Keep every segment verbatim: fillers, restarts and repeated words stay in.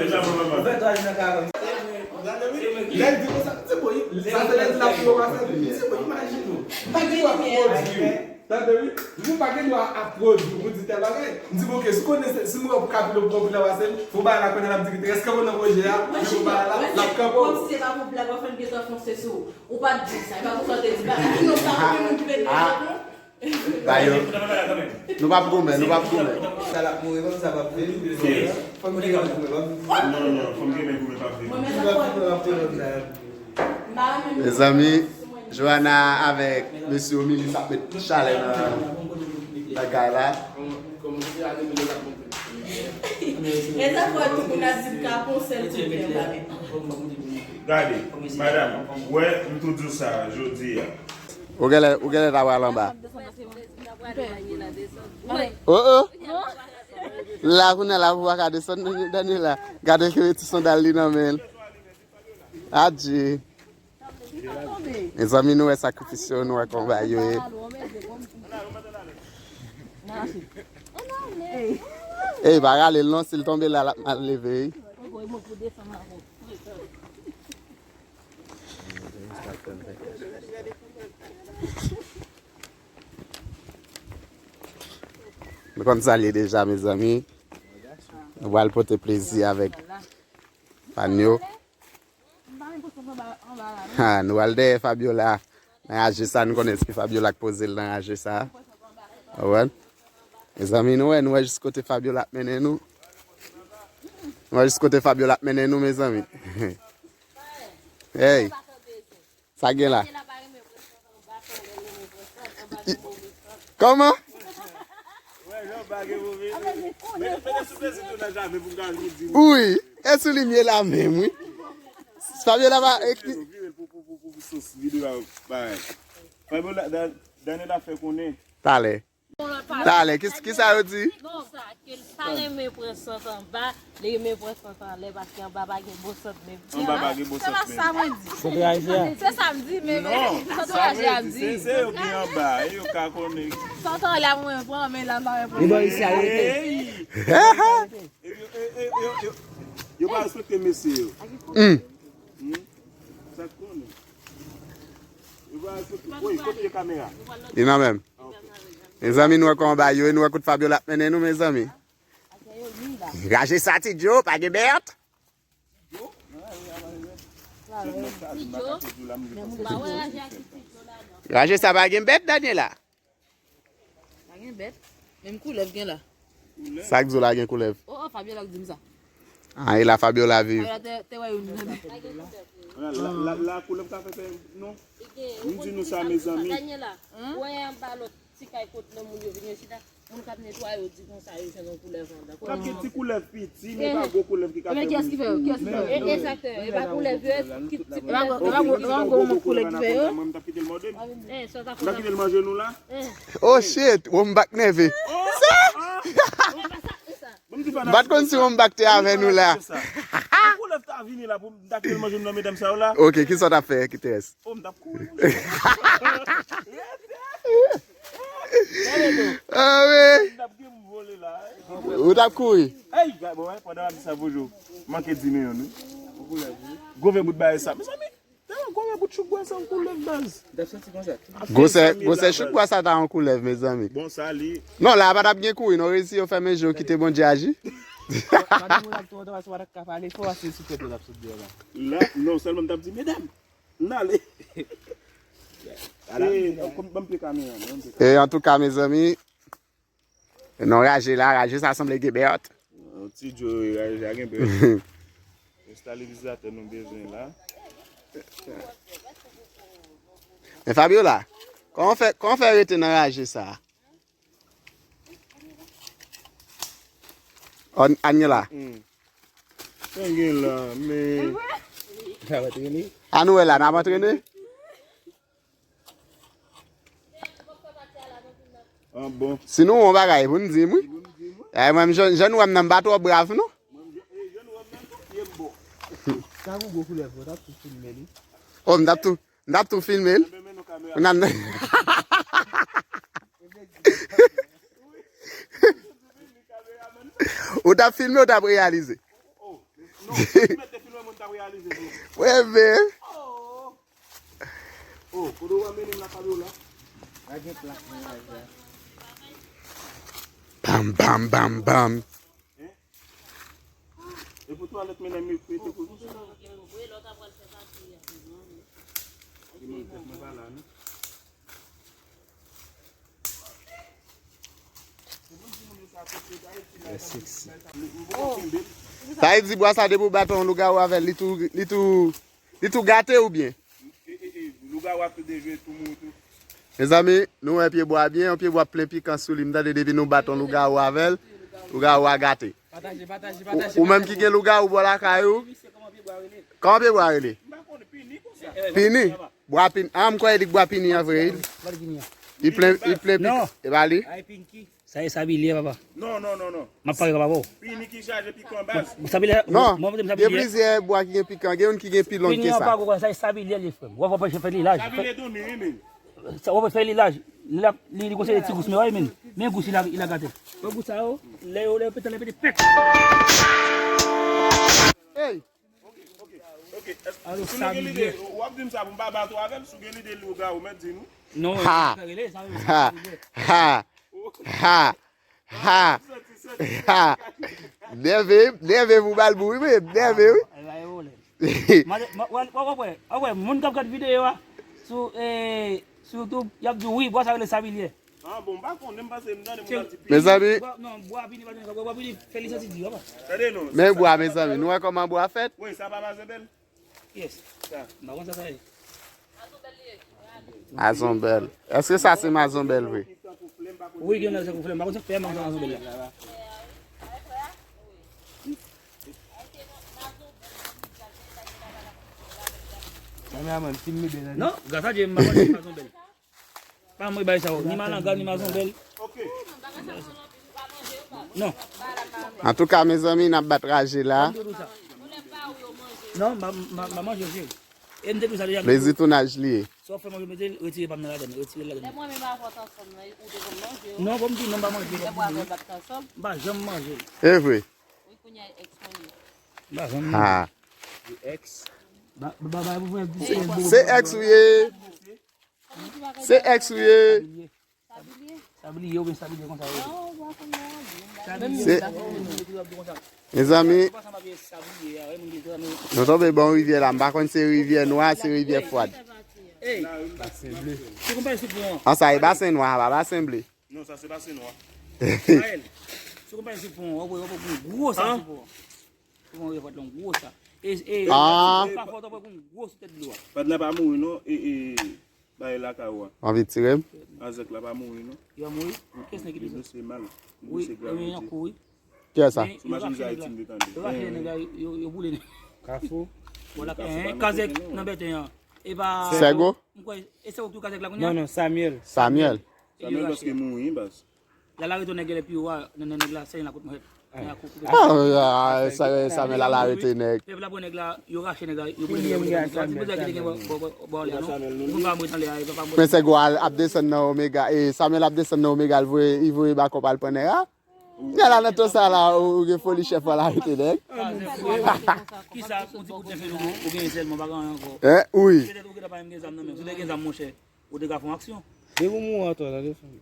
Ou fè twal nan karan. Lè l di konsa, se bon, sa se lè l di l ap pran sa, se bon, imajine w. Pa gen dwa pwodui. Tande wi, nou pa gen dwa ap pwodui pou di tèl bagay. M di, "Bon, oke, si w konnen se, si m wè w kapab pran plis pase m, fò w bay la konnen l ap di ki te rès kanpe nan pwojè a, men fò w bay la, l ap kanpe w." Kòmsi se pa pou blag, w ap fè l gentan fonse sou ou. Ou pa t di sa, e pa pou sa w te di bagay. Non, pa pou moun ki vin nan non. Ba yo. Nou p ap goumen, nou p ap goumen. Sa l ap mouri, menm sa p ap vini. Fò nou te ka goumen, pa vini. Non, non, fò m te goumen, pa vini. Mezanmi, Johanna avèk mesye Omilis ap met chalè nan, nan kay la. Gade, madanm, wè, m tou di w sa jodi a. Ou genlè, ou genlè ta pral anba. Oh, oh. La, kounye a la, pou w pa ka desann, Daniela. Gade l kenbe ti sandal li nan men l. Adje. Mezanmi, nou wè sakrifis yo, nou wè konba yo ye. Ey, pa rale l non, si l tonbe la, l ap mal leve, wi. Nou konn sa l ye deja, mezanmi. Nou pral pote plezi avèk fan yo. Ha, nou al dèyè Fabiola. Nan raje sa, nou konnen se Fabiola k poze l nan raje sa. Ou konprann? Mezanmi, nou wè, nou wè jis kote Fabiola ap mennen nou. Nou wè jis kote Fabiola ap mennen nou, mezanmi. Hey! Sa gen la? Kòman? Wi, e sou li m ye la menm, wi. Fabiola pa ekri. Talè. Talè, ki, ki sa yo di? Non, sa, ke l pa renmen pran sant anba, li renmen pran sant anlè, paske anba pa gen bon sant menm. Anba pa gen bon sant menm. Se pa sa mwen di. Se sa m di, men sant raje ap di. Se, se yo ki anba, e yo ka konnen. Sant anlè mwen pran, men la m pa renmen pran. Li bò isi a rete. Epi yo, e, e, yo, yo, yo pa respekte mesye yo. Hmm. Hmm? Sa k konnen. Yo pa respekte. Woy, kote kamera? Li nan menm. Mezanmi, nou wè kòman bagay yo ye, nou wè kote Fabiola ap mennen nou, mezanmi. Raje sa, Ti Djo, pa gen bèt. Raje sa, pa gen bèt, Daniela. Pa gen bèt. Menm koulèv gen la. Sa k di w la gen koulèv? Oh, oh, Fabiola k di m sa. Ah, e la Fabiola viv. Fabiola te, te wè youn nan. La, la, la, la koulèv ka fè fè, non. M di nou sa, mezanmi. Daniela, wè anba lòt ti kay kot nan moun yo vin yo chita. Moun k ap netwaye yo di konsa yo jwenn yon koulèv anndan. K ap gen ti koulèv piti, men pa gwo koulèv ki ka fè moun. Ebyen, kiyès ki fè yo? Kiyès ki fè yo? E, e sa k fè yo. E pa koulèv yo, e ti koulèv. E pa gwo, e pa gwo, e pa gwo koulèv ki fè yo. Mwen, m t ap kite l mòde m. M t ap kite l manje nou la. Oh shit, Wonbak nève. M pa t konn si Wonbak te avè nou la. Yon koulèv ta vini la pou m ta kite l manje nou nan medam sa yo la. Ok, kisa w t ap fè, Kiteres? Oh, m t ap kouri. Ah, wi. M t ap gen m vole la. Ou t ap kouri? Ey, bon, pandan m ap di sa, bonjou. Manke di men yon, wi. Gwo vye bout bagay sa. Mezanmi, Tèlman gwo bout chouk bwa sa yon koulèv baz. M t ap santi konsa. Gwosè, gwosè chouk bwa sa ta yon koulèv, mezanmi. Bon, sa li. Non, la pa t ap gen kouri, non, resi yo fèmen je yo kite Bondye aji. Madanm ou t ap tou, tou, tou, pa t ap ka pale fò, ase sou tèt ou t ap sot deyò la. La, non, sèlman m t ap di, medam, n ale. E, ban m pye kamera, ban m pye kamera. E, antouka, mezanmi, Non, raje la, raje sa sanble gen bèt. Yon ti djo, raje a gen bèt. Estalizatè nou bezwen la. Men Fabiola, kòman fè, kòman fè rete nan raje sa? An, Aniela. Hmm. Sa gen la, men. N ap antrene? An nou wè la, n ap antrene? Ah, bon. Si nou wè yon bagay, pou n di m, wi. Ay, mwen, jan, jan nou wè m nan, m pa twò brav, non. Sa pou gwo koulèv, mwen t ap tou filme li. Oh, m t ap tou, m t ap tou filme l. Ou t ap filme, ou t ap reyalize. Non, si mete pi lwen, moun ta reyalize tou. Wè, men. Oh. Oh, kote w ap mennen m la, Fabiola? Pa gen plas nan laj la. Bam, bam, bam, bam. Hein? E pou twalèt, men lè m mete pou sa. Mwen pa la, non. Sa vle di bwa sa depi w bat yon lougawou avè l, li tou, li tou, li tou gate oubyen? Lougawou ap tou dejwe tou mou tou. Mezanmi, nou wè pye bwa byen, yon pye bwa plen pikan sou li. M tande depi nou bat yon lougawou avè l, lougawou a gate. Pataje, pataje, pataje. Ou, ou menm ki gen lougawou bò lakay ou, kòman pye bwa rele? Kòman pye bwa rele? M pa konn, pini konsa. Pini? Bwa pini. Ah, m kwè li bwa pini an vre. Li plen, li plen pik. Non. E pa li? Ay, pinki. Sa e sabilye, papa. Non, non, non, non. M ap pale, papa. Pini ki chaje pikan baz. Sabilye, non. Mwen, mwen, gen sabilye. Plizyè bwa ki gen pikan. Gen youn ki gen pi long ke sa. Pini an pa gwo, sa e sabilye, li, frè m. W ap fè li laj. Sabilye done, wi, men. Sa w ap fè li laj. Li la, li, li gon seri ti gous, men, men, men gous, li la, li la gate. Wè gous sa yo, lè yo, lè yo pete, lè yo pete, pèk. Hey! Ok, ok. Alo, si nou gen lide, w ap di m sa pou m pa bat ou avè l, si w gen lide lougawou, mèt di nou. Non, sa rele, sa rele, sa rele. Ha! Ha! Ha! Ha! Nève, nève pou bal bou, wi, men, nève, wi. Wè, wè, wè, moun k ap gad videyo a sou, eh, sou YouTube, y ap di, wi, bwa sa rele sabilye. Ah, bon, m pa konnen, m panse m tande moun ap di pini. Mezanmi. Bwa, non, bwa pini, pa gen, bwa pini, fè li santi di, papa. Tande non. Men bwa, mezanmi, nou wè kòman bwa fèt? Wi, sa pa mazanbèl? Yes. Sa. M pa konn sa sa ye. Mazonbèl. Èske sa se mazonbèl vre? Wi, gen nan se kou flèm. M pa konn se fè mazonbèl la. Kameraman, filme byen, non? Gras a Dye, m pa konn se mazonbèl. Pa mwen bay sa yo. Ni malanga, ni mazonbèl. Non. Antouka, mezanmi, n ap bat raje la. Non, m pa, m pa, m pa manje, cheri. E m te di sa deja. Plezi tounaj li ye. Sa w fè manje, mete l, retire pa m nan ladann, retire l ladann. Lè mwen menm avè w t ansanm nan, ou te konn manje, wi. Non, bon, m di non, m pa manje. Lè mwen avè w t ap ansanm. M pa janm manje. E vre. Wi, kounye a, ex mwen ye. M pa janm manje. Ha. Ex. Ba, ba, ba, ba, pou fè Se ex ou ye. Se ex ou ye. Sabliye. Sabliye oubyen sabliye konsa yo. Se, mezanmi, nou tonbe bò rivyè la. M pa konn se rivyè nwa, se rivyè fwad. An sa e basen nwa, pa basen ble. Non, sa se basen nwa. Mael, si w konpare sou pon an, w ap wè, w ap wè yon gwo sa sou pon an. Sou pon an, w ap wè yon gwo sa. E, e, pa fò, w ap wè yon gwo sou tèt dlo a. Pad la pa mouri non, e, e, bagay lakay ou a. Anvi tire m? Azèk la pa mouri non. Li pa mouri? Kiyès nèg ki di sa? Misye mal. Wi, misye grav, e, wi. Kiyès sa? Sou machin Zayiti m te tande. Yo rache nèg la, yo, yo boule nèg. Kafou. Kafou pa nan kazèk non. Nan bèten an. E pa Sègo? M kwè, e Sègo ki tou kazèk la kounye a? Non, non, Samuel. Samuel. Samuel prèske mouri, baz. Lala rete nèg genlè pi wo a, nan, nan nèg la, sèl la kout mwen. Ah, ah, sa, Samuel Lala rete nèg. Pèp la pran nèg la, yo rache nèg la, yo pran nèg la, yo pran nèg la. Ti bouzay ki te gen bò, bò, bò, bò, anlè a, non? Moun pa mouri anlè a, e pa mouri. Men Sègo al ap desann nan Omega, e Samuel ap desann nan Omega, l voye, li voye bakòp al pran nèg la. Nèg la nan tan sa la, ou, ou gen foli chèf la rete nèg. Kisa, yon ti kout nèf ou, ou genyen sèlman, pa gen anyen ankò. Eh, wi. Petèt ou gentan pa menm gen zam nan men, si w te gen zam, monchè, ou te ka fè yon aksyon. Depi w mouri atò, tande fanmi.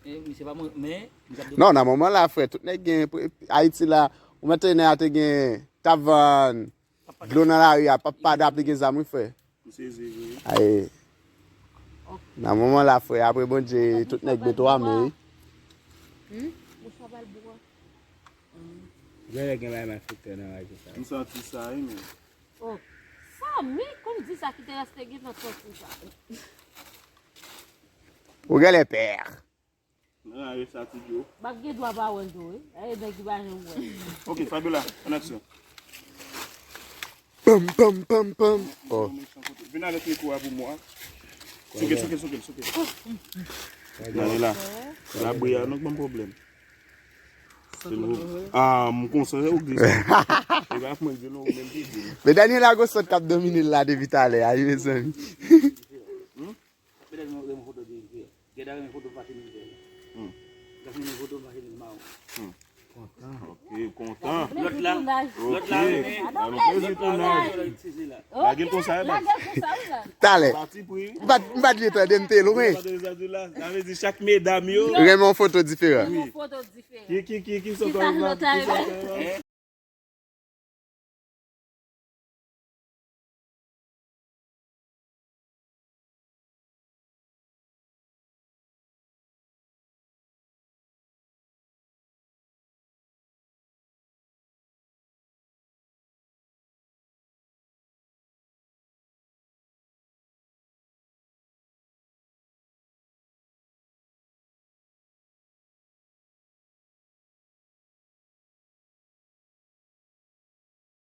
Eh, misye pa mouri, men, misye ap... Non, nan moman la, frè, tout nèg gen, Ayiti la, ou mèt te nèg a te gen, t ap vann dlo nan lari a, p ap pa dap li gen zam, wi, frè. M sezi vre. Ay. Nan moman la, frè, apre Bondye, tout nèg beto ame, wi. Hmm? Bouch pa bal bwa. Genlè gen bagay malfektè nan raje sa. M santi sa, wi, men. Oh. Sa, men, konn di sa ki te reste gen nan tòt ou sa. Ou genlè pè. Nan rare sa ti djo. M ap gen dwa pa wè l tou, wi. Ay, nèg ki pa janm wè. Ok, Fabiola, an aksyon. Pam, pam, pam, pam. Oh. Vin avèk mikwo a pou mwen. Souke, souke, souke, souke. Gade la. La bri a, nou ban pwoblèm. Ah, m konsa, ou glise. E pa mwen di non, ou menm ki di. Men Daniela gon sòt k ap domine l la depi talè a, wi, mezanmi. Hmm? Gade, renmen foto de Rivière. Gade, renmen foto pase Rivière. Hmm. Gade, renmen foto pase Rivière. Hmm. Kontan. Ok. Kontan. Lòt la, lòt la, ok. Nan nou prezi tounaj. Lage l konsa, e baz. Talè. Pati pri. M pa t, m pa t gen tande, m te lwen. Sa vle di chak medam yo. Renmen yon foto diferan. Wi. Ki, ki, ki, ki sòt nan, ki sòt nan.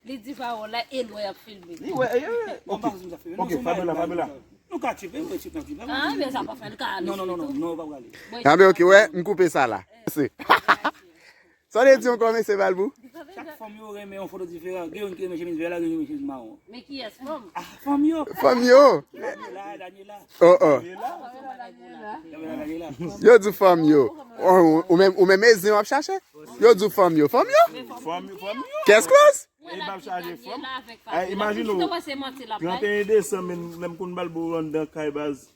Li di pawòl la e lwen ap filme. Li wè, e, e, e, ok. Ok, Fabiola, Fabiola. Nou ka tchipe, mwen tchipe nan tchipe. Ah, men sa pa fè l ka ale. Non, non, non, non, non, pa prale. Anben, ok, wè, m koupe sa la. Se. Sa w te di ankò, mesye Balbou? Chak fanm yo renmen yon foto diferan. Gen youn ki renmen chemiz vè la, gen youn ki renmen chemiz mawon. Men kiyès fanm? Ah, fanm yo. Fanm yo. Daniela, Daniela. Oh, oh. Daniela, Daniela. Yo di fanm yo. Ou, ou menm, ou menm e zen w ap chache? Yo di w fanm yo. Fanm yo? Fanm yo, fanm yo. Kès kloz? E m ap chache fanm. Ay, imajine w. Trannteyen desanm, men lè m konn Balbou anndan kay baz.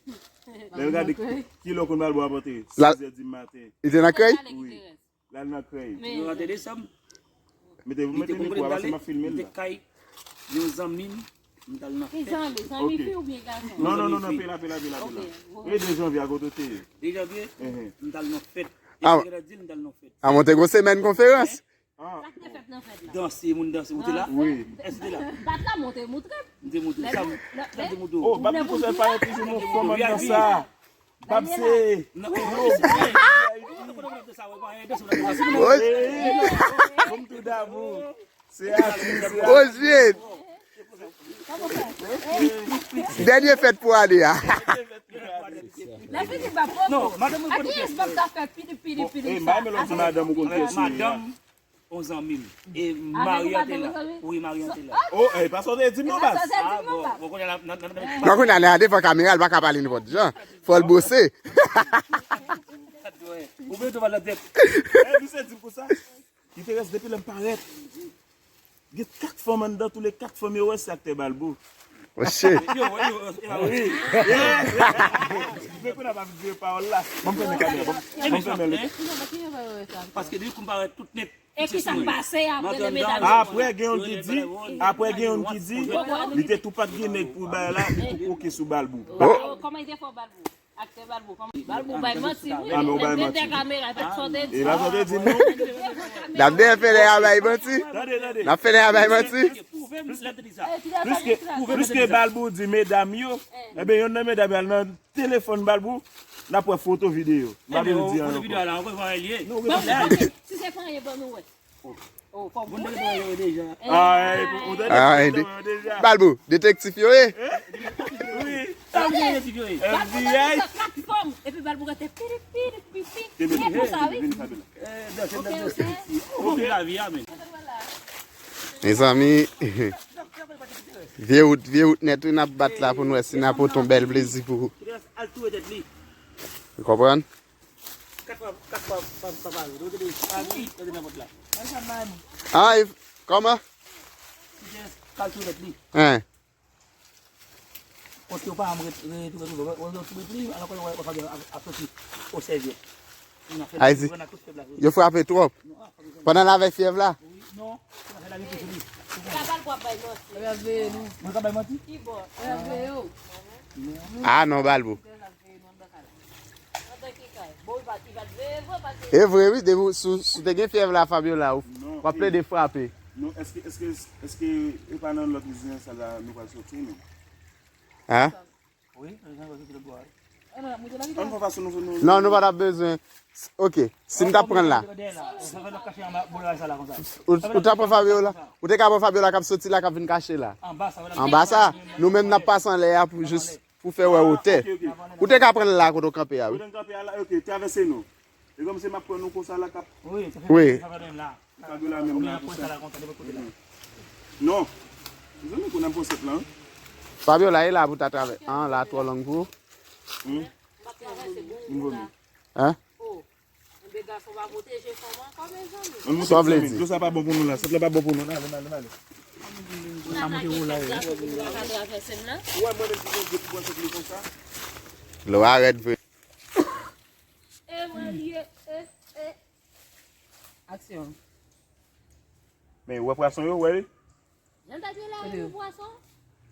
Lè l gade kilè w konn Balbou ap antre. Sizè di maten. Li te nan krèy? Wi. L al nan krèy. Mwen rantre desanm. Mete, mete mikwo a, paske m ap filme l la. Mwen te kay yon zanmi m, m t al nan fèt. Zanmi, zanmi fi oubyen gason? Non, non, non, non, pila, pila, pila, pila. E de janvye a kote w te ye? De janvye, m t al nan fèt. Epi genlè di l m t al nan fèt. A, mwen te gon semèn konferans. Sa k te fèt nan fèt la? Danse, moun danse, ou te la? Wi. Èske ou te la? Bat la, mwen te moutre. M te moutre. Sa m te moutre. Oh, bat li konsa, pa yon ti jou nou fanm anndan sa. Bab se. Bonm tou damou. Se atis, se atis. Oh shit. Dènye fèt pou ane a. Non, madanm mwen konn kiyès. Bon, e, m pa renmen lè w di madanm ou konn kiyès li ye a. On zanmi m. E Marian te la. Wi, Marian te la. Oh, e pa sa w te di m non, baz. Ah, bon, bon, kounye a, nan, nan, nan, nan. Non, kounye a, devan kamera, li pa ka pale nenpòt jan. Fò l bwose. Ou vle tou mal nan tèt. E, misye di m konsa. Li te rès depi lè m parèt. Gen kat fanm anndan, tou le kat fanm yo wè se aktè Balbou. Oh shit. Yo, yo, yo, yo, wi. Men kounye a pa vin vire pawòl la. Ban m fèmen kamera, ban m, ban m fèmen l. Paske depi kou m parèt tout nèt. E ki sa k pase apre le medam yo? Apre gen youn ki di, apre gen youn ki di, li te tou pat gen nèg pou bay la, li tou kwoke sou Balbou. Oh. Kòman li te fè w Balbou? Aktè Balbou, kòman? Balbou bay manti, wi. Ah, men w bay manti. Dèyè kamera, fè sa w te di. E la sa w te di m non. N ap dèyè fè nèg a bay manti. Tande, tande. N ap fè nèg a bay manti. Piske, piske Balbou di medam yo, ebyen, yonn nan medam yo al nan telefòn Balbou, n ap wè foto videyo. M pa bezwen di anyen ankò. Non, si se pa anyen, ban nou wè. Moun nan te wè yo deja. Ah, eh, ou tande? Ah, eh, de- Balbou, detektif yo ye? Wi. Sa vle di detektif yo ye? F B I. Epi Balbou gate piri, piri, pi, pi. Kenbe, kenbe, kenbe, kenbe. Eh, danse, danse. Ou konprann lavi a, men. Mezanmi, vye wout, vye wout nèt, wi, n ap bat la pou n wè si n ap pote yon bèl plezi pou ou. Al touye tèt li. Ou konprann? Kat fwa, kat fwa, pa, pa, pa, yo te de, pa, yo te nan vant la. Ay, kòman? Li te kal sou tèt li. Hein. Kote yo pa anm ret, ret, ret, ret, ret, ret, ret, alò ke yo, yo, yo, yo soti o sèvyèt. Ay, di, yo frape twòp. Pandan l avèk fyèv la? Wi, non. Sa Balbou ap bay manti. Mwen ka bay manti? Ki bò? Ah, non, Balbou. E vre, wi, depi w, si w, si w te gen fyèv la, Fabiola, w, w ap plede frape. Non, èske, èske, èske e pa nan lòt rezidans la nou pral soti, non? Hein? Wi, rezidans la soti lòt bò a, wi. Ann fè fason nou, nou. Non, nou pa t ap bezwen. Ok, si n t ap pran l la. Ou, ou t ap pran Fabiola? Ou te ka pran Fabiola k ap soti la, k ap vin kache la. Anba sa, nou menm n ap pase anlè a pou jis pou fè wè wotè. Ou te ka pran l la kote w kanpe a, wi. Kote m kanpe a la, ok, travèse nou. E kòmsi m ap pran nou konsa la k ap. Wi. Fabiola menm la konsa. Non. Mezanmi, kou n ap pran sèt lan. Fabiola e la pou ta travè. An, la twò long pou ou. Hmm? M vomi. Hein? Gason pa pwoteje fanm ankò, mezanmi. Sa w vle di? Dlo sa pa bon pou nou la. Sèt la pa bon pou nou. N ale, n ale, n ale. Pou n atake kèk gason pou nou pa ka travèse m nan. Ou wè mwen menm ki gen dye pou bwè sèt li konsa. Dlo a rèd vre. E mwen li ye, e, e. Aksyon. Men ou wè pwason yo, ou wè li? Jan ta di la, e pwason?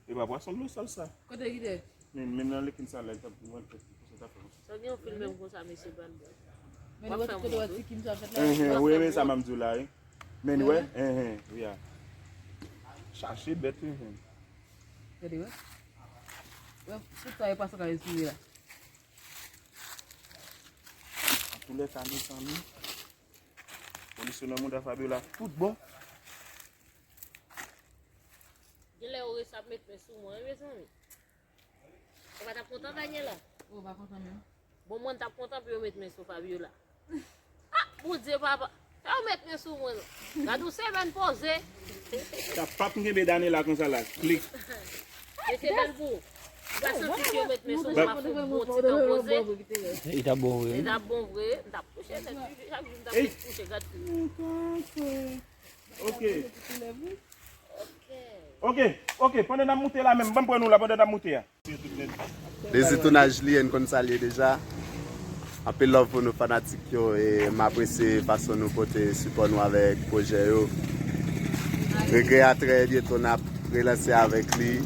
E pa pwason dlo sal sa. Kote ki te? Men, men nan lekin sa la, li t ap mwen fè konsa ta fè konsa. Sa gen yon filme m konsa, mesye ban. Men ou wè tout kote wè ti Kim sa fèt la. Enhen, ou renmen sa m ap di w la, wi. Men ou wè, enhen, wi a. Chache bèt, enhen. Gade, wè. Wè, tout sa e pwason ka respire la. Antoulèka, mezanmi. Polis yo nan mouda Fabiola tout bon. Genlè yo resi ap met men sou mwen, wi, mezanmi. Ou pa t ap kontan, Daniela? Ou pa kontan menm. Bon, mwen, m t ap kontan pou yo met men sou Fabiola. Ah, Bondye, papa. Fè yo met men sou mwen, non. Gad yon semèn poze. Sa p ap kenbe Daniela konsa la. Klik. Mesye Belbou, ou pa santi si yo met men sou mwen, m ap fè yon bon ti tan poze? Li t ap bon vre, wi. Li t ap bon vre. M t ap kouche nèt, wi. Chak jou m t ap kouche, gad. Ok. Ok, ok, pandan n ap moute la menm, ban m pran nou la pandan n ap moute a. Dezi tounaj li, n konn sa l ye deja. Anpil love pou nou fanatik yo, e m apresye fason nou pote sipò nou avèk pwojè yo. Regrè a trè byento n ap relanse avèk li.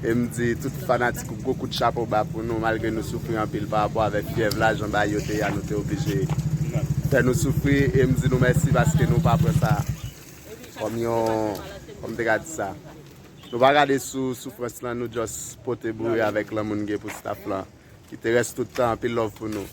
E m di tout fanatik ou gwo kout chapo ba pou nou, malgre nou soufri anpil pa rapò avèk fyèv la, jan bagay yo te ye a, nou te oblije fè nou soufri. E m di nou mèsi paske nou pa pran sa kòm yon, kòm te ka di sa. Nou pa gade sou soufrans lan, nou just pote boure avèk lanmou n gen pou staff lan. Ki te rès tout tan, anpil love pou nou.